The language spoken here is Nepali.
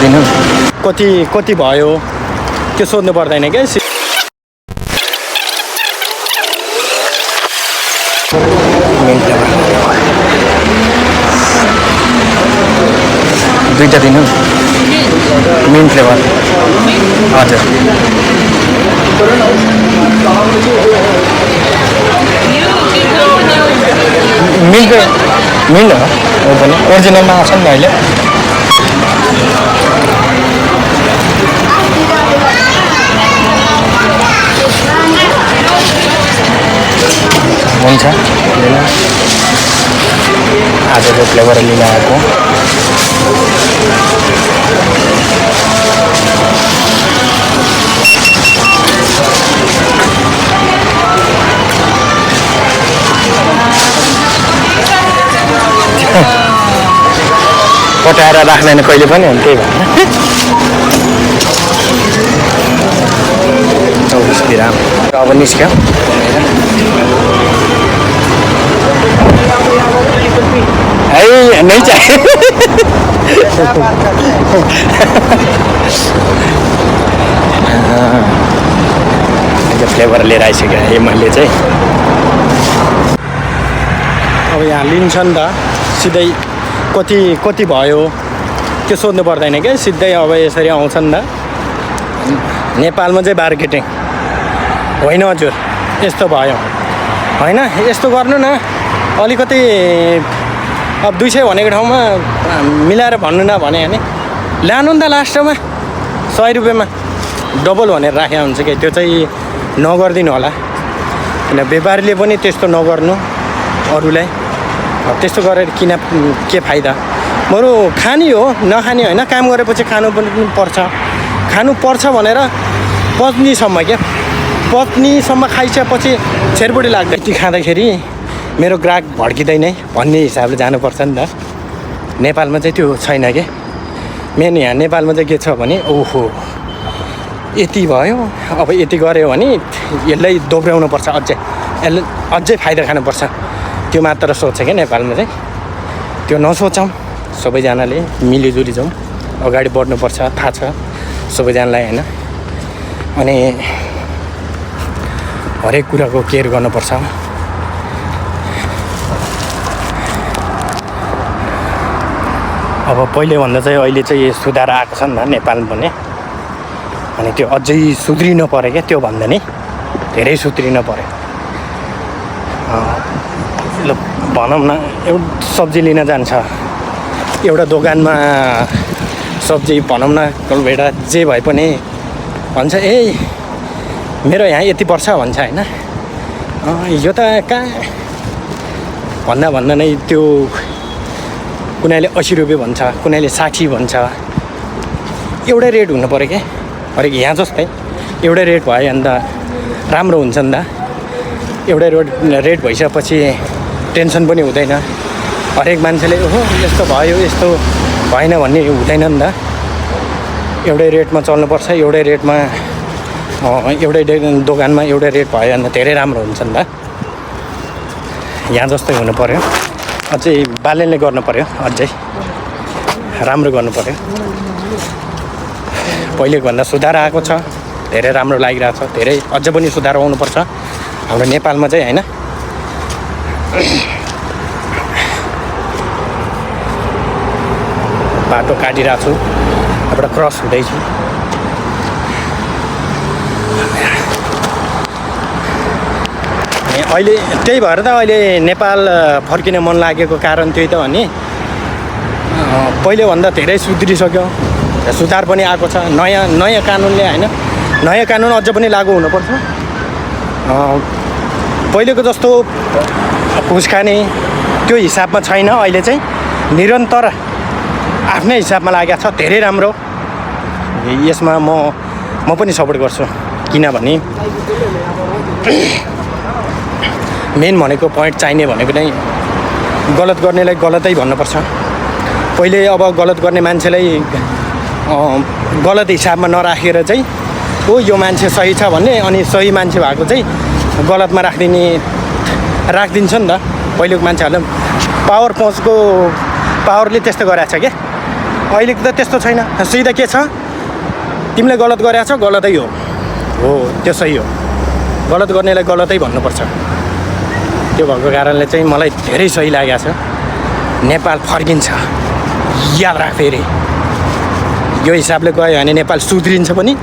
दिन कति कति भयो त्यो सोध्नु पर्दैन क्या। दुईटा दिनु मिन्ट फ्लेभर हजुर। मिन्ट मिन्ट हो पनि ओरिजिनलमा आउँछ नि अहिले। हुन्छ आजको फ्लेभर लिन आएको। पटाएर राख्दैन कहिले पनि हो त्यही भएर 24 ग्राम अब निस्क्यो। है नै चाहिए फ्लेभर लिएर आइसक्यो है मैले चाहिँ। अब यहाँ लिन्छ नि त सिधै कति कति भयो त्यो सोध्नु पर्दैन क्या। सिधै अब यसरी आउँछ नि त। नेपालमा चाहिँ मार्केटिङ होइन हजुर यस्तो भयो होइन। यस्तो गर्नु न अलिकति अब 200 भनेको ठाउँमा मिलाएर भन्नु न भने होइन ल्याउनु नि त लास्टमा 100 रुपियाँमा डबल भनेर राखेको हुन्छ कि त्यो चाहिँ नगरिदिनु होला। किन व्यापारीले पनि त्यस्तो नगर्नु अरूलाई। त्यस्तो गरेर किन के फाइदा। बरु खाने हो नखाने होइन। काम गरेपछि खानु पनि पर्छ। खानु पर्छ भनेर पत्नीसम्म क्या पत्नीसम्म खाइसकेपछि छेरपुटी लाग्दैन। यति खाँदाखेरि मेरो ग्राहक भड्किँदैन भन्ने हिसाबले जानुपर्छ नि त। नेपालमा चाहिँ त्यो छैन कि। मेन यहाँ नेपालमा चाहिँ के छ भने ओहो यति भयो अब यति गऱ्यो भने यसलाई दोब्र्याउनु पर्छ अझै यसले अझै फाइदा खानुपर्छ त्यो मात्र सोच्छ क्या नेपालमा चाहिँ। त्यो नसोचौँ सबैजनाले मिलिजुली जाउँ अगाडि बढ्नुपर्छ थाहा छ सबैजनालाई होइन। अनि हरेक कुराको केयर गर्नुपर्छ। अब पहिलेभन्दा चाहिँ अहिले चाहिँ सुधार आएको छ नि त नेपालमा पनि। अनि त्यो अझै सुध्रिनु पऱ्यो क्या। त्यो भन्दा नि धेरै सुध्रिनु पऱ्यो। ल भनौँ न एउटा सब्जी लिन जान्छ एउटा दोकानमा सब्जी भनौँ न कलभेडा जे भए पनि भन्छ ए मेरो यहाँ यति पर्छ भन्छ होइन। यो त कहाँ भन्दा नै त्यो कुनैले 80 रुपियाँ भन्छ कुनैले 60 भन्छ। एउटै रेट हुनु पऱ्यो क्या। हरेक यहाँ जस्तै एउटै रेट भयो अन्त राम्रो हुन्छ नि त। एउटै रेट भइसकेपछि टेन्सन पनि हुँदैन। हरेक मान्छेले ओहो यस्तो भयो यस्तो भएन भन्ने हुँदैन नि त। एउटै रेटमा चल्नुपर्छ। एउटै रेटमा एउटै दोकानमा एउटै रेट भयो अन्त धेरै राम्रो हुन्छ नि त। यहाँ जस्तै हुनु पऱ्यो। अझै बाल्यले गर्नु पऱ्यो अझै राम्रो गर्नु पऱ्यो। पहिलेको भन्दा सुधार आएको छ धेरै राम्रो लागिरहेको छ। धेरै अझै पनि सुधार आउनुपर्छ हाम्रो नेपालमा चाहिँ होइन। बाटो काटिरहेको छु यहाँबाट क्रस हुँदैछु। अहिले त्यही भएर त अहिले नेपाल फर्किन मन लागेको कारण त्यही त हो नि। पहिलेभन्दा धेरै सुध्रिसक्यो सुधार पनि आएको छ। नयाँ कानुनले होइन नयाँ कानुन अझ पनि लागू हुनुपर्छ। पहिलेको जस्तो घुस खाने त्यो हिसाबमा छैन। अहिले चाहिँ निरन्तर आफ्नै हिसाबमा लागेको छ धेरै राम्रो। यसमा म पनि सपोर्ट गर्छु किनभने मेन भनेको पोइन्ट चाहिने भनेको नै गलत गर्नेलाई गलतै भन्नुपर्छ। पहिले अब गलत गर्ने मान्छेलाई गलत हिसाबमा नराखेर चाहिँ ओ यो मान्छे सही छ भन्ने अनि सही मान्छे भएको चाहिँ गलतमा राखिदिन्छ नि त। पहिलेको मान्छेहरूले पावर पहुँचको पावरले त्यस्तो गरेको छ क्या। अहिलेको त त्यस्तो छैन। सिधा के छ, तिमीले गलत गरेका छौ, गलतै हो त्यो सही हो। गलत गर्नेलाई गलतै भन्नुपर्छ। त्यो भएको कारणले चाहिँ मलाई धेरै सही लागेको छ। नेपाल फर्किन्छ, याद राख। फेरि यो हिसाबले गयो भने नेपाल सुध्रिन्छ पनि